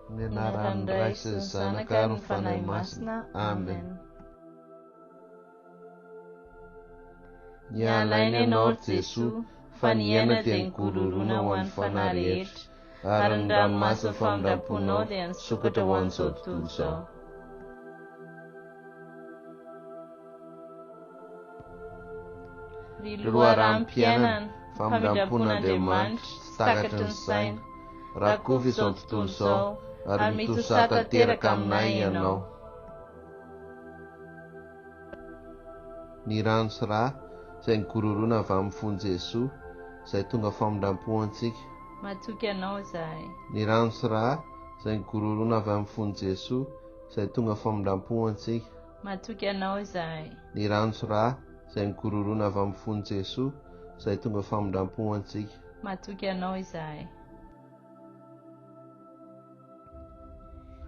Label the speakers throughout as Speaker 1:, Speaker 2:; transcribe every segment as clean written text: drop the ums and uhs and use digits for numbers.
Speaker 1: Amin'ny anaran'ny Ray sy ny Zanaka ary ny Fanahy Masina. Amen. Niala aina Ianao, ry Jesoa, fa ny aina dia nigororoana ho an'ny fanahy rehetra, ary ny ranomasin'ny famindram-ponao dia nisokatra ho an'izao tontolo izao.
Speaker 2: Ry loharanom-piainana, famindram-pon'Andriamanitra, tsy takatry ny saina,
Speaker 1: rakovy izao tontolo izao, ary mitosaha tanteraka aminay Ianao. Ny rano sy rà izay nigororoana avy amin'ny fon'i Jesoa, izay tonga famindram-po ho antsika.
Speaker 2: Matoky Anao izahay.
Speaker 1: Ny rano sy rà izay nigororoana avy amin'ny fon'i Jesoa, izay tonga famindram-po ho antsika.
Speaker 2: Matoky Anao izahay.
Speaker 1: Ny rano sy rà izay nigororoana avy amin'ny fon'i Jesoa, izay tonga famindram-po ho antsika.
Speaker 2: Matoky Anao izahay.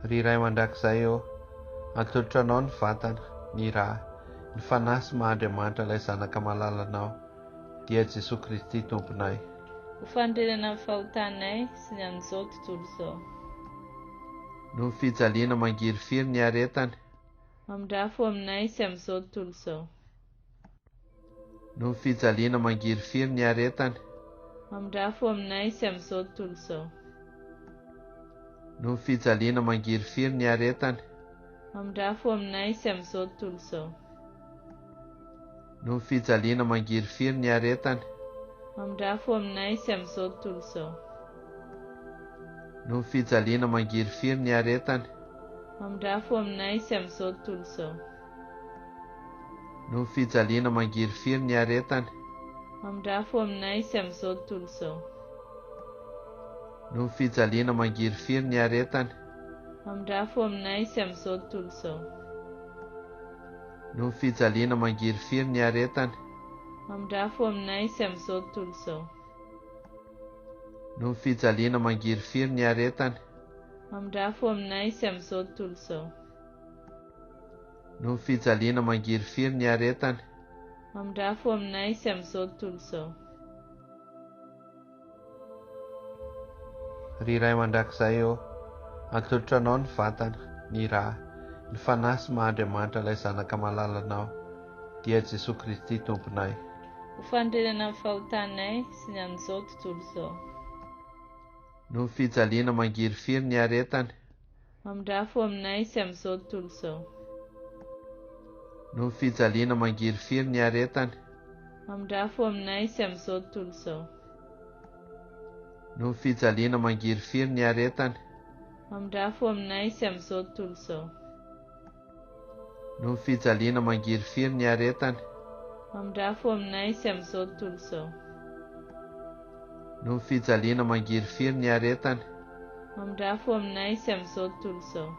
Speaker 1: Ry Ray mandrakizay ô, atolotro Anao ny vatana, ny rà, ny fanahy sy maha Andriamanitra ilay Zanaka malalanao, dia Jesoa Kristy Tomponay.
Speaker 2: Ho fanorenana ny fahotanay sy ny an'izao tontolo izao.
Speaker 1: Noho ny fijaliana mangirifiry niaretany.
Speaker 2: Mamindrafo aminay sy amin'izao tontolo izao.
Speaker 1: Noho ny fijaliana mangirifiry niaretany.
Speaker 2: Mamindrafo aminay sy amin'izao tontolo izao.
Speaker 1: Noho ny fijaliana mangirifiry niaretany.
Speaker 2: Mamindrafo aminay sy amin'izao tontolo izao.
Speaker 1: Noho ny fijaliana mangirifiry niaretany.
Speaker 2: Mamindrafo aminay sy amin'izao tontolo izao.
Speaker 1: Noho ny fijaliana mangirifiry niaretany.
Speaker 2: Mamindrafo aminay sy amin'izao tontolo izao.
Speaker 1: Noho ny fijaliana mangirifiry niaretany.
Speaker 2: Mamindrafo aminay sy amin'izao tontolo izao.
Speaker 1: Noho ny fijaliana mangirifiry niaretany.
Speaker 2: Mamindrafo aminay sy amin'izao tontolo izao.
Speaker 1: Noho ny fijaliana mangirifiry niaretany.
Speaker 2: Mamindrafo aminay sy amin'izao tontolo izao.
Speaker 1: Noho ny fijaliana mangirifiry niaretany.
Speaker 2: Mamindrafo aminay sy amin'izao tontolo izao.
Speaker 1: Noho ny fijaliana mangirifiry niaretany.
Speaker 2: Mamindrafo aminay sy amin'izao tontolo izao.
Speaker 1: Ry Ray mandrakizay ô, atolotro Anao ny vatana, ny rà, ny fanahy sy maha Andriamanitra ilay Zanaka malalanao, dia Jesoa Kristy Tomponay.
Speaker 2: Ho fanorenana ny fahotanay sy ny an'izao tontolo izao.
Speaker 1: Noho ny fijaliana mangirifiry niaretany.
Speaker 2: Mamindrafo aminay sy amin'izao tontolo izao.
Speaker 1: Noho ny fijaliana mangirifiry niaretany.
Speaker 2: Mamindrafo aminay sy amin'izao tontolo izao.
Speaker 1: Noho ny fijaliana mangirifiry niaretany.
Speaker 2: Mamindrafo aminay sy amin'izao tontolo izao.
Speaker 1: Noho ny fijaliana mangirifiry niaretany.
Speaker 2: Mamindrafo aminay sy amin'izao tontolo izao.
Speaker 1: Noho ny fijaliana mangirifiry niaretany.
Speaker 2: Mamindrafo aminay sy amin'izao tontolo izao.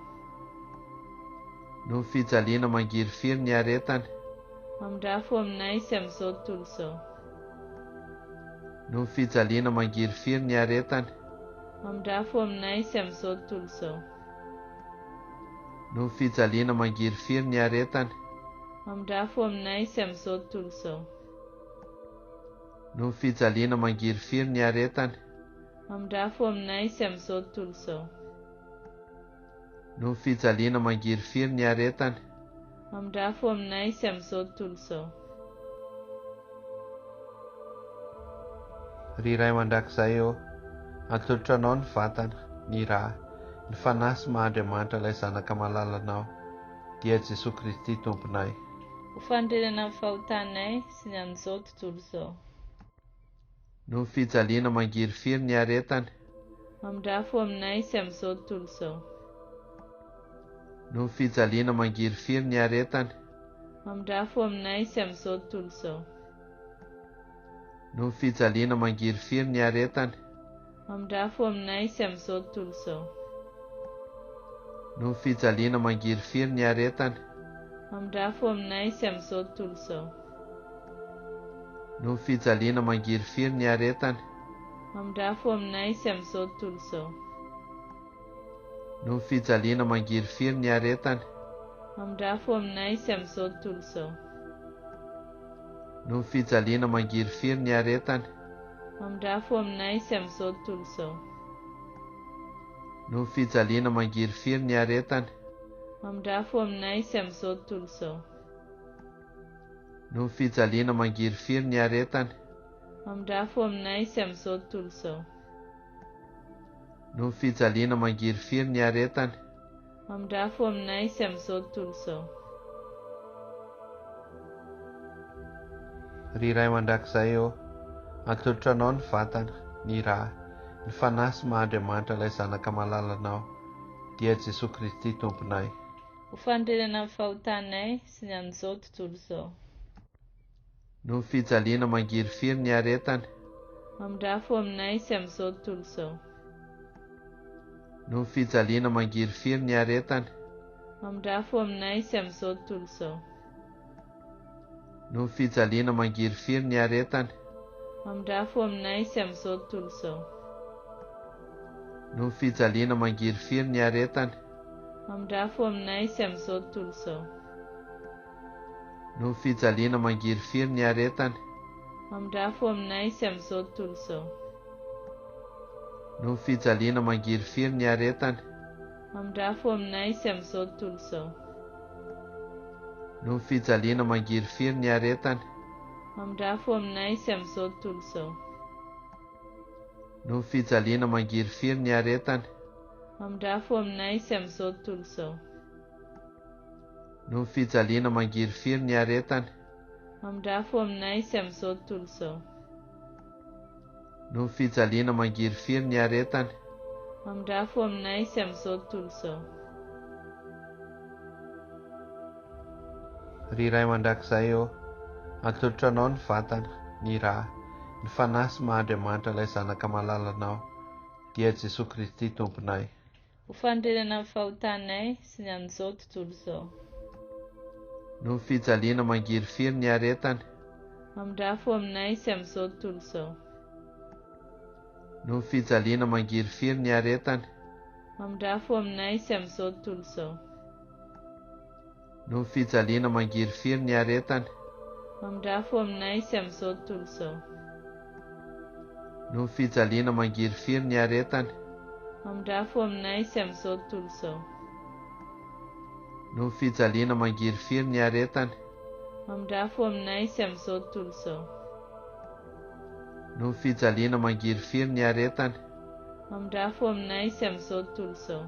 Speaker 1: Noho ny fijaliana mangirifiry niaretany.
Speaker 2: Mamindrafo aminay sy amin'izao tontolo izao.
Speaker 1: Noho ny fijaliana mangirifiry niaretany.
Speaker 2: Mamindrafo aminay sy amin'izao tontolo izao.
Speaker 1: Noho ny fijaliana mangirifiry niaretany.
Speaker 2: Mamindrafo aminay sy amin'izao tontolo izao.
Speaker 1: Noho ny fijaliana mangirifiry niaretany.
Speaker 2: Mamindrafo aminay sy amin'izao tontolo izao.
Speaker 1: Noho ny fijaliana mangirifiry niaretany.
Speaker 2: Mamindrafo aminay sy amin'izao tontolo izao.
Speaker 1: Ry Ray mandrakizay ô, atolotro Anao ny vatana, ny rà, ny fanahy sy maha Andriamanitra ilay Zanaka malalanao, dia Jesoa Kristy Tomponay.
Speaker 2: Ho fanorenana ny fahotanay sy ny an'izao tontolo izao.
Speaker 1: Noho ny fijaliana mangirifiry niaretany.
Speaker 2: Mamindrafo aminay sy amin'izao tontolo izao.
Speaker 1: Noho ny fijaliana mangirifiry niaretany.
Speaker 2: Mamindrafo aminay sy amin'izao tontolo izao.
Speaker 1: Noho ny fijaliana mangirifiry niaretany.
Speaker 2: Mamindrafo aminay sy amin'izao tontolo izao.
Speaker 1: Noho ny fijaliana mangirifiry niaretany.
Speaker 2: Mamindrafo aminay sy amin'izao tontolo izao.
Speaker 1: Noho ny fijaliana mangirifiry niaretany.
Speaker 2: Mamindrafo aminay sy amin'izao tontolo izao.
Speaker 1: Noho ny fijaliana mangirifiry niaretany.
Speaker 2: Mamindrafo aminay sy amin'izao tontolo izao.
Speaker 1: Noho ny fijaliana mangirifiry niaretany.
Speaker 2: Mamindrafo aminay sy amin'izao tontolo izao.
Speaker 1: Noho ny fijaliana mangirifiry niaretany.
Speaker 2: Mamindrà fo aminay sy amin'izao tontolo izao.
Speaker 1: Noho ny fijaliana mangirifiry niaretany.
Speaker 2: Mamindrà fo aminay sy amin'izao tontolo izao.
Speaker 1: Noho ny fijaliana mangirifiry niaretany.
Speaker 2: Mamindrà fo aminay sy amin'izao tontolo izao.
Speaker 1: Ry Ray mandrakizay ô, atolotro Anao ny vatana, ny rà, ny fanahy sy maha Andriamanitra ilay Zanaka malalanao, dia Jesoa Kristy Tomponay.
Speaker 2: Ho fanorenana ny fahotanay sy ny an'izao tontolo izao.
Speaker 1: Noho ny fijaliana mangirifiry niaretany.
Speaker 2: Mamindrà fo aminay sy amin'izao tontolo izao.
Speaker 1: Noho ny fijaliana mangirifiry niaretany.
Speaker 2: Mamindrà fo aminay sy amin'izao tontolo izao.
Speaker 1: Noho ny fijaliana mangirifiry niaretany.
Speaker 2: Mamindrà fo aminay sy amin'izao tontolo izao.
Speaker 1: Noho ny fijaliana mangirifiry niaretany.
Speaker 2: Mamindrà fo aminay sy amin'izao tontolo izao.
Speaker 1: Noho ny fijaliana mangirifiry niaretany.
Speaker 2: Mamindrà fo aminay sy amin'izao tontolo izao.
Speaker 1: Noho ny fijaliana mangirifiry niaretany.
Speaker 2: Mamindrà fo aminay sy amin'izao tontolo izao.
Speaker 1: Noho ny fijaliana mangirifiry niaretany.
Speaker 2: Mamindrà fo aminay sy amin'izao tontolo izao.
Speaker 1: Noho ny fijaliana mangirifiry niaretany.
Speaker 2: Mamindrà fo aminay sy amin'izao tontolo izao.
Speaker 1: Noho ny fijaliana mangirifiry niaretany.
Speaker 2: Mamindrà fo aminay sy amin'izao tontolo izao.
Speaker 1: Noho ny fijaliana mangirifiry niaretany.
Speaker 2: Mamindrà fo aminay sy amin'izao tontolo izao.
Speaker 1: Ry Ray mandrakizay ô, atolotro Anao ny vatana, ny rà, ny fanahy sy maha Andriamanitra ilay Zanaka malalanao, dia Jesoa Kristy Tomponay.
Speaker 2: Ho fanorenana ny fahotanay sy ny an'izao tontolo izao.
Speaker 1: Noho ny fijaliana mangirifiry niaretany.
Speaker 2: Mamindrà fo aminay sy amin'izao tontolo izao.
Speaker 1: Noho ny fijaliana mangirifiry niaretany.
Speaker 2: Mamindrà fo aminay sy amin'izao tontolo izao.
Speaker 1: Noho ny fijaliana mangirifiry niaretany.
Speaker 2: Mamindrà fo aminay sy amin'izao tontolo izao.
Speaker 1: Noho ny fijaliana mangirifiry niaretany.
Speaker 2: Mamindrà fo aminay sy amin'izao tontolo izao.
Speaker 1: Noho ny fijaliana mangirifiry niaretany.
Speaker 2: Mamindrà fo aminay sy amin'izao tontolo izao.
Speaker 1: Noho ny fijaliana mangirifiry niaretany.
Speaker 2: Mamindrà fo aminay sy amin'izao tontolo izao.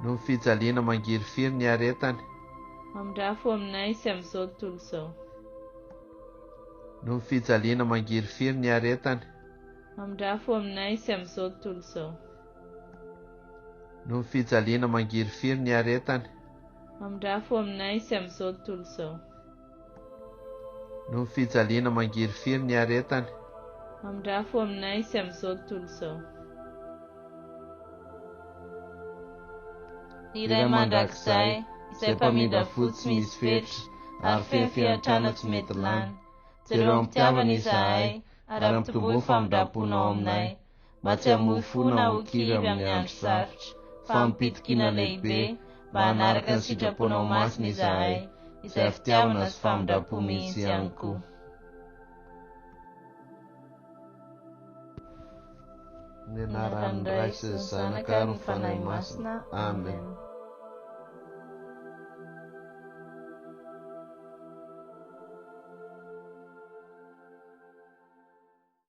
Speaker 1: Noho ny fijaliana mangirifiry niaretany.
Speaker 2: Mamindrà fo aminay sy amin'izao tontolo izao.
Speaker 1: Noho ny fijaliana mangirifiry niaretany.
Speaker 2: Mamindrà fo aminay sy amin'izao tontolo izao.
Speaker 1: Noho ny fijaliana mangirifiry niaretany.
Speaker 2: Mamindrà fo aminay sy amin'izao tontolo izao.
Speaker 1: Noho ny fijaliana mangirifiry niaretany.
Speaker 2: Mamindrà fo aminay sy amin'izao tontolo izao.
Speaker 3: Ny Ray mandrakizay, izay mpamindra fo tsy misy fetra ary feno fiantrana tsy mety lany, jereo am-pitiavana izahay ary ampitomboy ny famindram-ponao aminay, mba tsy hamoy fo na ho kivy amin'ny andro sarotra, fa amim-pitokiana lehibe, mba hanaraka ny sitraponao masina izahay, izay fitiavana sy famindram-po mihitsy ihany koa.
Speaker 1: Ny anaran'ny Ray sy ny Zanaka ary ny Fanahy Masina. Amen.